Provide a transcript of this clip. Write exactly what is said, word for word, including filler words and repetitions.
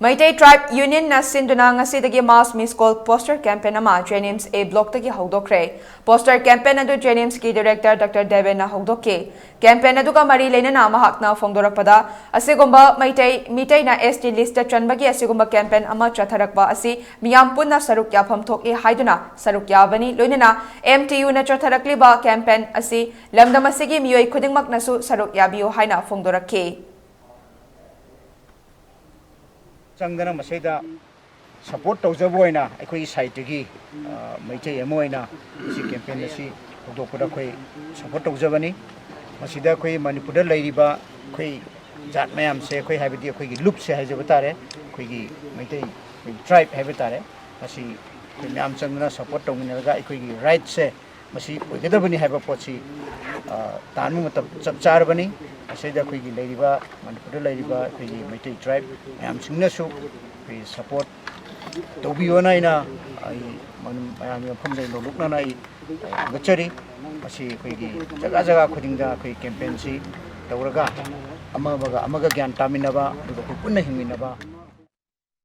Meitei Tribe Unionꯅ ꯁꯤꯟꯗꯨꯅ ꯉꯁꯤꯗꯒꯤ Mass Miss Call Poster Campaign ꯑꯃ JNIMS A Blockꯇꯒꯤ ꯍꯧꯗꯣꯛꯈ꯭ꯔꯦ꯫ Poster campaign ꯑꯗꯨ JNIMSꯀꯤ Director Doctor Devinꯅ ꯍꯧꯗꯣꯛꯈꯤ꯫ Campaign ꯑꯗꯨꯒ ꯃꯔꯤ ꯂꯩꯅꯅ ꯃꯍꯥꯛꯅ ꯐꯣꯡꯗꯣꯔꯛꯄꯗ, ꯑꯁꯤꯒꯨꯝꯕ ꯃꯩꯇꯩ ꯃꯤꯇꯩꯅ ST listꯇ ꯆꯟꯕꯒꯤ ꯑꯁꯤꯒꯨꯝꯕ campaign ꯑꯃ ꯆꯠꯊꯔꯛꯄ ꯑꯁꯤ ꯃꯤꯌꯥꯝ ꯄꯨꯟꯅ ꯁꯔꯨꯛ ꯌꯥꯐꯝ ꯊꯣꯛꯏ ꯍꯥꯏꯗꯨꯅ ꯁꯔꯨꯛ ꯌꯥꯕꯅꯤ꯫ ꯂꯣꯏꯅꯅ MTUꯅ ꯆꯠꯊꯔꯛꯂꯤꯕ campaign ꯑꯁꯤ ꯂꯝꯗꯝ ꯑꯁꯤꯒꯤ ꯃꯤꯑꯣꯏ ꯈꯨꯗꯤꯡꯃꯛꯅꯁꯨ ꯁꯔꯨꯛ ꯌꯥꯕꯤꯌꯨ ꯍꯥꯏꯅ ꯐꯣꯡꯗꯣꯔꯛꯈꯤ꯫ ꯆꯪꯗꯅ ꯃꯁꯤꯗ support ꯇꯧꯖꯕ ꯑꯣꯏꯅ ꯑꯩꯈꯣꯏꯒꯤ sideꯇꯒꯤ, ꯑ, ꯃꯩꯇꯩ ꯑꯃ ꯑꯣꯏꯅ ꯁꯤ campaign ꯑꯁꯤ ꯍꯧꯗꯣꯛꯄꯗ ꯑꯩꯈꯣꯏ support ꯇꯧꯖꯕꯅꯤ꯫ ꯃꯁꯤꯗ ꯑꯩꯈꯣꯏ ꯃꯅꯤꯄꯨꯔꯗ ꯂꯩꯔꯤꯕ ꯑꯩꯈꯣꯏ ꯖꯥꯠ ꯃꯌꯥꯝꯁꯦ, ꯑꯩꯈꯣꯏ ꯍꯥꯏꯕꯗꯤ ꯑꯩꯈꯣꯏꯒꯤ ꯂꯨꯞꯁꯦ ꯍꯥꯏꯖꯕ ꯇꯥꯔꯦ, ꯑꯩꯈꯣꯏꯒꯤ ꯃꯩꯇꯩ, ꯑꯩꯈꯣꯏꯒꯤ tribe ꯍꯥꯏꯕ ꯇꯥꯔꯦ, ꯃꯁꯤ ꯑꯩꯈꯣꯏ ꯃꯌꯥꯝ ꯆꯪꯗꯅ support ꯇꯧꯃꯤꯟꯅꯔꯒ ꯑꯩꯈꯣꯏꯒꯤ rightꯁꯦ ꯃꯁꯤ ꯑꯣꯏꯒꯗꯕꯅꯤ ꯍꯥꯏꯕ ꯄꯣꯠꯁꯤ, ꯑ, ꯇꯥꯟꯕ ꯃꯇꯝ ꯆꯞ ꯆꯥꯔꯕꯅꯤ꯫ ꯃꯁꯤꯗ ꯑꯩꯈꯣꯏꯒꯤ ꯂꯩꯔꯤꯕ, ꯃꯅꯤꯄꯨꯔꯗ ꯂꯩꯔꯤꯕ ꯑꯩꯈꯣꯏꯒꯤ ꯃꯩꯇꯩ tribe ꯃꯌꯥꯝꯁꯤꯡꯅꯁꯨ ꯑꯩꯈꯣꯏ support ꯇꯧꯕꯤꯌꯣꯅ ꯑꯩꯅ ꯑꯩ ꯃꯅꯨꯡ-, ꯃꯌꯥꯝꯒꯤ ꯃꯐꯝꯗ ꯅꯣꯂꯨꯛꯅꯅ ꯑꯩ ꯊꯥꯒꯠꯆꯔꯤ꯫ ꯃꯁꯤ ꯑꯩꯈꯣꯏꯒꯤ ꯖꯒꯥ ꯖꯒꯥ ꯈꯨꯗꯤꯡꯗ ꯑꯩꯈꯣꯏ campaignꯁꯤ ꯇꯧꯔꯒ ꯑꯃ ꯑꯃꯒ ꯑꯃꯒ ꯒ꯭ꯌꯥꯟ ꯇꯥꯃꯤꯟꯅꯕ, ꯑꯗꯨꯒ ꯑꯩꯈꯣꯏ ꯄꯨꯟꯅ ꯍꯤꯡꯃꯤꯟꯅꯕ,